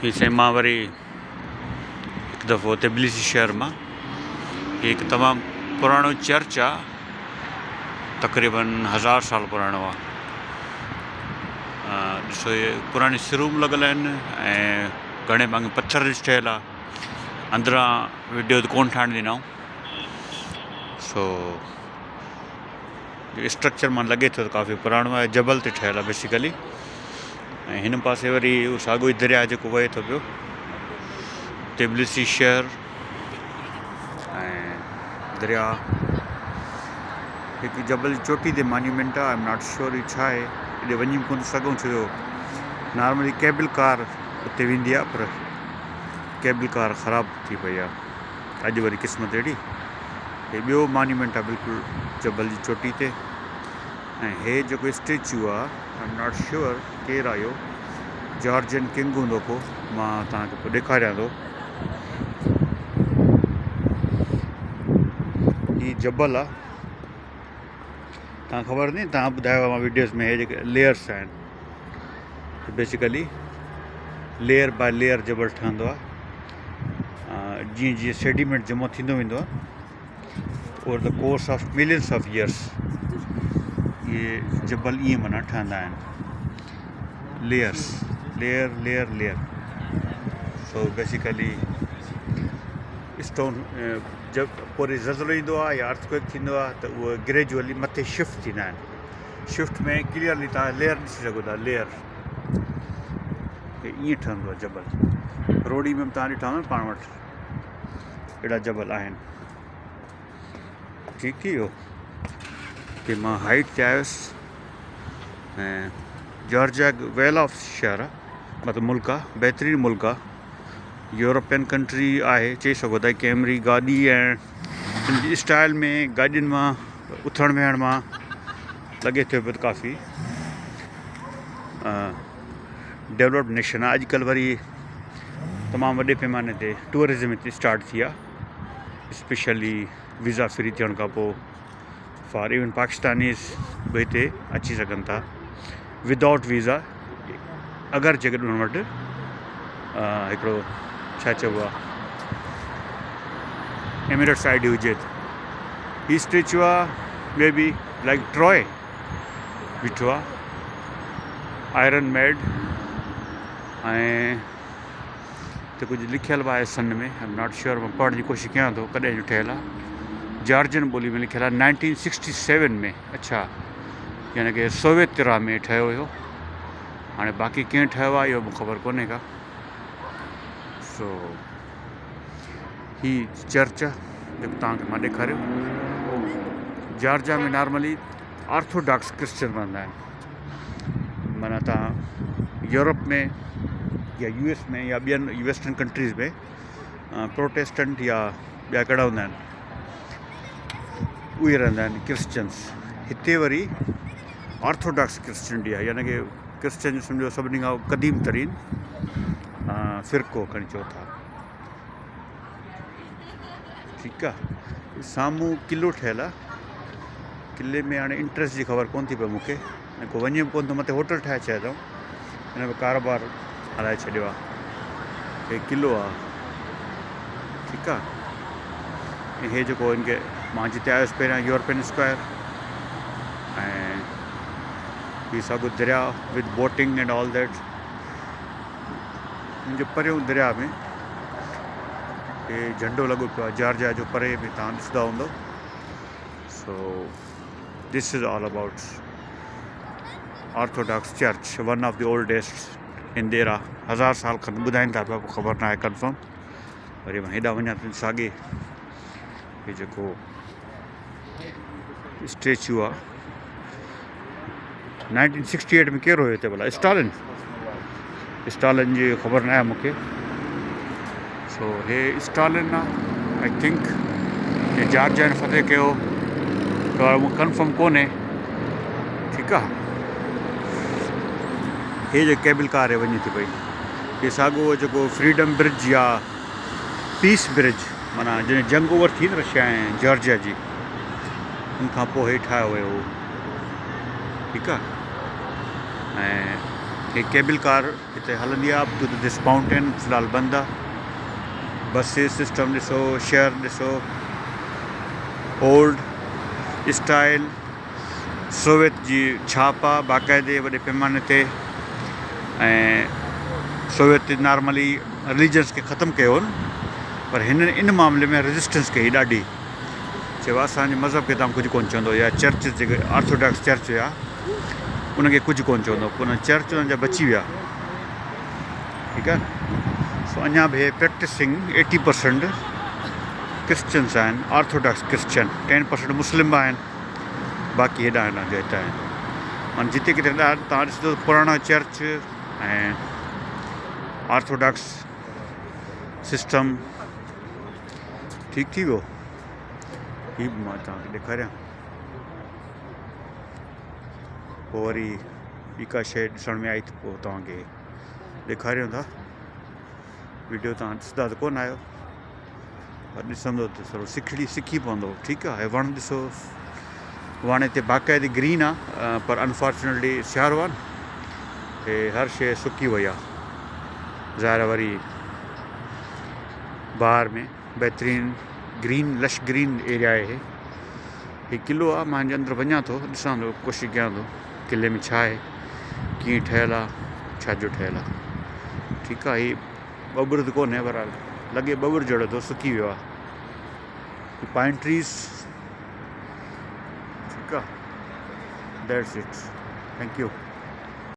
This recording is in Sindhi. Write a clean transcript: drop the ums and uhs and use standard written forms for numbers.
هي سائين مان وري هڪ دفعو تبليسي شهر مان هي هڪ تمام پراڻو چرچ آ تقريبن هزار سال پراڻو آ ڏسو هي پراڻي سرون به لڳل آهن ۽ گهڻي ڀاڱي پٿر جو ٺهيل آ اندران وڊيو ته ڪون ٺاهڻ ڏنائون سو اسٽرڪچر مان لڳي ٿو ته ڪافي پراڻو آهي جبل تي ٺهيل آهي بيسيڪلي ۽ هن پاسي وري اهو ساڳيو ئي درياء جيڪو وهي ٿو پيو تبليسي شهر ۽ درياء هڪ جبل جي چوٽي تي مانيومينٽ آهي I am not sure هي ڇا آهي هيڏي وڃي به ڪونه سگهون ڇو جو نارملي ڪيبل ڪار اتي ويندي آهي پر ڪيبل ڪار خراب ٿي پئي آهي اڄ وري قسمت اهڙي. هي ٻيو مانيومينٽ آ بلڪل جبل جي چوٽي تي ۽ هي جيڪو اسٽيچو آ I am not sure ڪير آ اهو جارجين ڪنگ هوندو ڪو مان توهان کي پوء ڏيکاريان ٿو. هي جبل آ توهان خبر ني توهان ٻڌايو مان ويڊيوز ۾ هي جيڪي ليئرس آهن بيسيڪلي ليئر باء ليئر جبل ٺهندو آ جيئن جيئن سيڊيمينٽ جمع ٿيندو ويندو آ over the course of millions of years اهي جبل ائين معنيٰ ٺهندا آهن layers layer layer layer so basically stone جب پوري زلزلو ايندو آهي يا ارٿ ڪوئڪ ٿيندو آهي ته اهي گريجولي مٿي شفٽ ٿيندا آهن شفٽ ۾ ڪليئرلي تان ليئر ڏسي سگهو ٿا ليئر ائين ٺهندو آهي جبل روڙي ۾ به تان ڏٺا هوندا پاڻ وٽ اهڙا جبل آهن ٺيڪ ٿي ويو ڪي مان هائيٽ تي آيس ۽ جارجيا ويل آف شهر آهي مطلب ملڪ آهي بهترين ملڪ آهي يورپين ڪنٽري آهي چئي سگهو ٿا ڪيمري گاڏي ۽ ان جي اسٽائل ۾ گاڏين مان اٿڻ ويهڻ مان لڳي ٿو پيو ته ڪافي ڊيولپڊ نيشن آهي اڄڪلهه وري تمام وڏي پيماني تي ٽوئرزم هتي اسٽارٽ ٿي آهي اسپيشلي ويزا فري ٿيڻ کان پوء فار ايون پاڪستانيز به هتي اچي سگهن ٿا ودائوٽ ويزا اگر جيڪڏهن انهن وٽ هڪڙو ڇا چئبو آهي ايمريٽس I D هجي ته هي اسٽيچو آهي مي بي لائڪ ٽرائي بيٺو آهي آئرن ميڊ ۽ هتي ڪجهه لکيل به آهي سن ۾ I am not sure مان پڙهڻ جي ڪوشش ڪيان ٿو ڪڏهن جو ٺهيل آهي جارجن ٻولي ۾ لکيل آهي نائنٽين سڪسٽي سيون ۾ اڇا يعني ڪي سوويت ترا ۾ ٺهيو هيو هاڻي باقي ڪنهن ٺهيو آهي اهو مون خبر ڪونهي ڪا سو هي چرچ جيڪو توهان کي مان ڏيکاريو جارجا ۾ نارملي آرٿوڊاڪس ڪرسچن رهندا آهن معنيٰ توهان يورپ ۾ يا يو ايس ۾ يا ٻين ويسٽرن ڪنٽريز ۾ پروٽيسٽنٽ يا ٻيا ڪهڙا هوندا آهن اهي رهندا آهن ڪرسچنس هتي وري آرٿوڊاڪس ڪرسچنٽي آهي يعني ڪي ڪرسچن سمجهو سڀني کان قديم ترين فرقو کڻي چئو ٿا ٺيڪ آ سامهون قلعو ٺهيل آ قلعي ۾ هاڻي انٽرسٽ جي خبر ڪون ٿي پئي مونکي ۽ ڪو وڃي به ڪون ٿو مٿي هوٽل ٺاهي ڇڏيا اٿئون هن ۾ ڪاروبار هلائي ڇڏيو آ هي قلعو آ ٺيڪ آ ۽ هي جيڪو ان کي مان جتي آيس پهريان يورپين اسڪوائر ۽ هي ساڳو دريا with boating and all that منهنجو پريون دريا ۾ هي جهنڊو لڳو پيو آهي جارجيا جو پري به تان ڏسندا هوندو so this is all about orthodox church one of the oldest in ديرا هزار سال کن ٻڌائين ٿا پيا خبر ناهي ڪنفرم وري مان هيڏانهن وڃان ٿو ساڳي هي جيڪو اسٽيچو آ نائنٽين سڪسٽي ايٽ ۾ ڪير هيو هتي ڀلا اسٽالن اسٽالن جي خبر نه آهي مونکي سو هي اسٽالن آ I think هي جارجيا فتح ڪيو ته مون ڪنفرم ڪونهي ٺيڪ آ هي جيڪو ڪيبل ڪار هي وڃي ٿي پئي هي ساڳو جيڪو فريڊم برج يا پيس برج معنيٰ جڏهن جنگ اوور ٿي نه رشيا ۽ جارجيا جي ان کان پوء هي ٺاهيو ويو هو ٺيڪ آ ۽ هي ڪيبل ڪار هتي هلندي آ اپ ٽو this mountain في الحال بند آ. بسز سسٽم ڏسو شهر ڏسو اولڊ اسٽائل سوويت جي ڇاپ آ باقاعدي وڏي پيماني تي ۽ سوويت نارملي رليجنس کي ختم ڪيو هن پر هنن ان معاملي ۾ ريزسٽنس ڪئي ڏاڍي چيو اسان جي مذهب کي توهان ڪجهه ڪونه چوندو يا چرچ جيڪي آرٿوڊاڪس چرچ هيا ان کي ڪجهه ڪونه چوندو پوء ان چرچ انهن جا بچي ويا ٺيڪ آ سو اڃا به پريڪٽسنگ 80% ڪرسچنس آهن آرٿوڊاڪس ڪرسچن 10% مسلم به آهن باقي هيڏانهن هيڏانهن جو هتي آهن معنيٰ جتي ڪٿي تان ڏسندو پراڻا چرچ ۽ آرٿوڊاڪس سسٽم ٺيڪ ٿي ويو هي به مان توهان کي ڏيکاريان پوء وري ٻي ڪا شيء ڏسڻ ۾ آئي ته پوء توهان کي ڏيکاريون ٿا ويڊيو توهان ڏسندا ته ڪونه آهيو پر ڏسندو ته ٿورو سکڙي سکي پوندو ٺيڪ آهي وڻ ڏسو وڻ هتي باقاعدي گرين آهي پر انفارچونيٽلي سيارو آهي نه هي هر شيء سڪي وئي آهي ظاهر وري بهار ۾ بهترين گرين لش گرين ايريا آهي هي قلعو آهي مان هن جي اندر وڃان ٿو ڏسان ٿو ڪوشش ڪيان ٿو قلعي ۾ ڇا آهي ڪيئن ٺهيل آهي ڇا جو ٺهيل آهي ٺيڪ آهي هي ٻٻر ته ڪونهي بهرحال لڳي ٻٻر جهڙو ٿو سڪي ويو آهي پائن ٽريز ٺيڪ آهي that's it thank you.